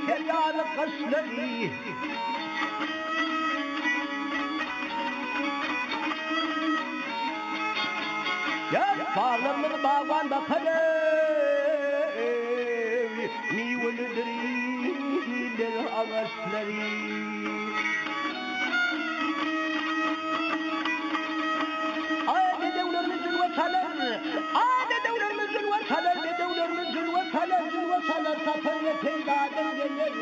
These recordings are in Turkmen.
Keser ýaly gaşlary. Ýaz baglarymyzy bagban bakar eý, Miwelidir iller agaçlary. Aý bedewlerimiz jülge çalar, Aý bedewlerimiz jülge çalar, Bedewlerimiz jülge çalar, Jülge çalar, Sapar we peýdadan geler.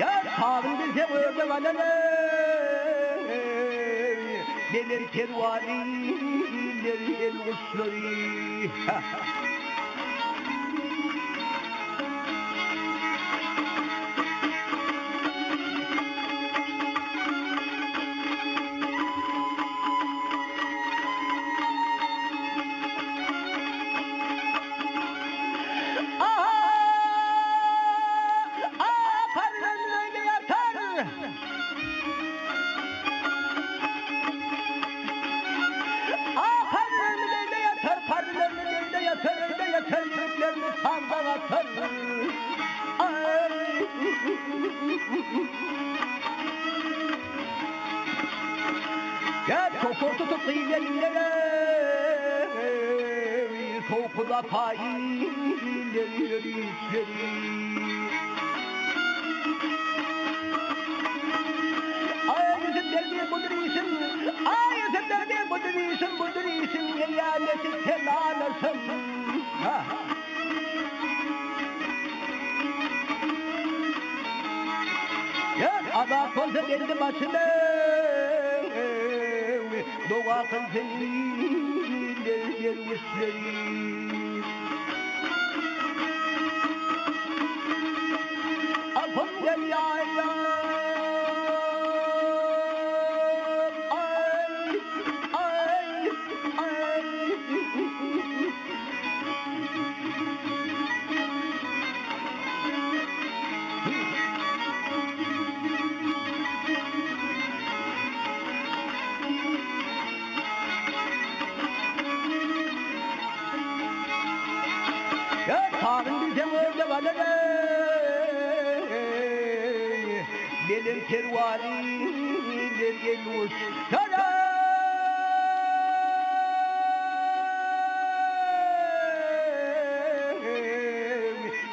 Ýa sazyň bilse öde galan eý, Belent perwazy iller elguşlary. Gel topur tutup gyz-gelinlere, Sowkuda paýylar ýörişleri. Aý ýüzüm derdi budur işim, Aý ýüzüm derdi budur işim, budur işim, Eýälesi selalaşym. Gel azat bolsa geldi başyna, Doga kylsyn iller derwüşleri. Apym gelýär aý, aý, aý. Sazyň bilseň özde galar eý, Belent perwazy mergen guş.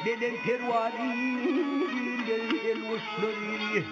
Belent perwazy elguşlary.